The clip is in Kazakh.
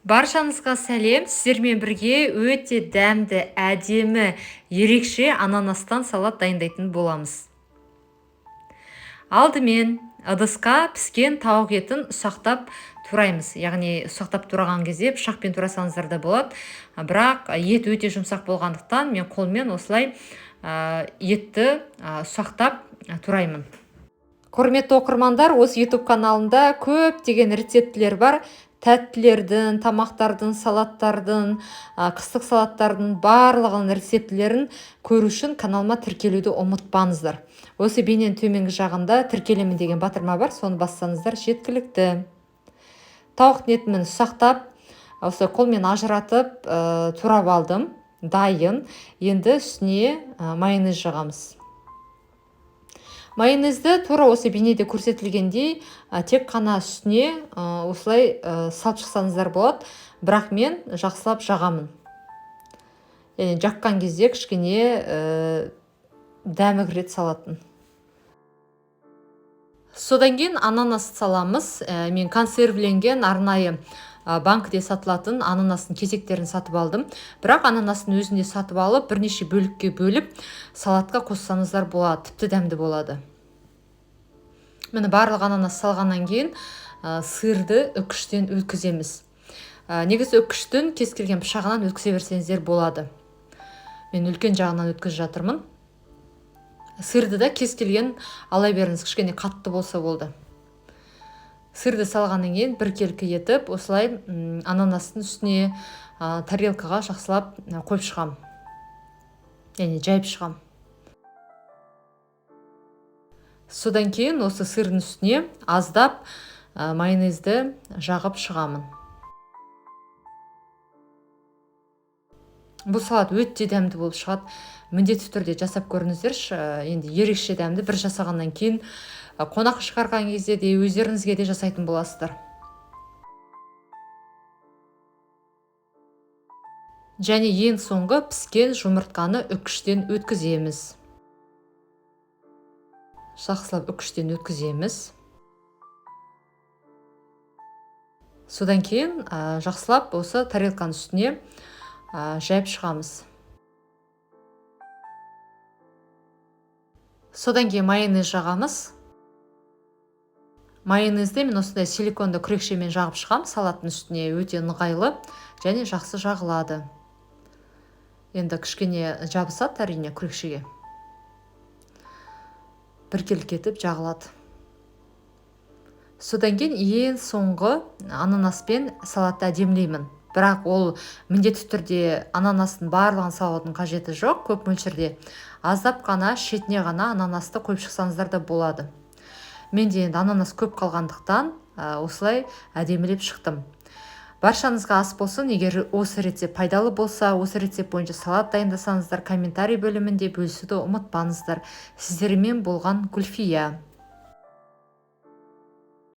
Баршаңызға сәлем! Сіздермен бірге өте дәмді, әдемі, ерекше ананастан салат дайындайтын боламыз. Алдымен ыдысқа піскен тауық етін ұсақтап тураймыз. Яғни ұсақтап тураған кезде пышақпен турасаңыздар да болады. Бірақ ет өте жұмсақ болғандықтан мен қолмен осылай етті ұсақтап тураймын. Құрметті оқырмандар, осы YouTube каналында көптеген рецептілер бар. Тәттілердің, тамақтардың, салаттардың, қыстық салаттардың барлығының рецептілерін көру үшін каналыма тіркелуді ұмытпаңыздар. Осы бейненің төменгі жағында тіркелемін деген батырма бар, соны бассаңыздар жеткілікті. Тауықтың етін ұсақтап, осы қолмен ажыратып, турап алдым, дайын. Енді үстіне майонез жағамыз. Майонезді тура осы бейнеде көрсетілгендей, тек қана үстіне осылай салып шықсаңыздар болады, бірақ мен жақсылап жағамын. Яғни жаққан кезде кішкене дәмі кіреді салаттың. Содан кейін ананас саламыз. Мен консервіленген арнайы банкіде сатылатын ананастың кесектерін сатып алдым. Бірақ ананастың өзін де сатып алып, бірнеше бөлікке бөліп, салатқа қоссаңыздар болады, тіпті дәмді болады. Міне, барлық ананас салғаннан кейін, сырды үкіштен өткіземіз. Негізі үкіштің кез келген пышағынан өткізе берсеңіздер болады. Мен үлкен жағынан өткізіп жатырмын. Сырды да кез келген ала беріңіз, кішкене қатты болса болды. Сырды салғаннан кейін біркелкі етіп, осылай, ананастың үстіне, тарелкаға жақсылап қойып шығам. Яғни жайып шығам. Содан кейін осы сырдың үстіне аздап, майонезді жағып шығамын. Бұл салат өте дәмді болып шығады. Міндетті түрде жасап көріңіздерші. Енді ерекше дәмді, бір жасағаннан кейін қонақ шығарған кезде де өздеріңізге де жасайтын боласыздар. Және ең соңғы піскен жұмыртқаны үкіштен өткіземіз. Жақсылап үкіштен өткіземіз. Содан кейін, жақсылап осы тарелканың үстіне, жайып шығамыз. Содан кейін майонез жағамыз. Майонезді мен осындай силиконды күрекшемен жағып шығам, салаттың үстіне өте ыңғайлы және жақсы жағылады. Енді кішкене жабысады әрине күрекшеге. Біркелкі етіп жағылады. Содан кейін ең соңғы ананаспен салатты әдемілеймін. Бірақ ол міндетті түрде ананастың барлығын салудың қажеті жоқ, көп мөлшерде. Аздап қана шетіне ғана ананасты қойып шықсаңыздар да болады. Менде енді ананас көп қалғандықтан, осылай әдемілеп шықтым. Баршаңызға ас болсын. Егер осы рецепт пайдалы болса, осы рецепт бойынша салат дайындасаңыздар, комментарий бөлімінде бөлісуді ұмытпаңыздар. Сіздермен болған Гүлфия.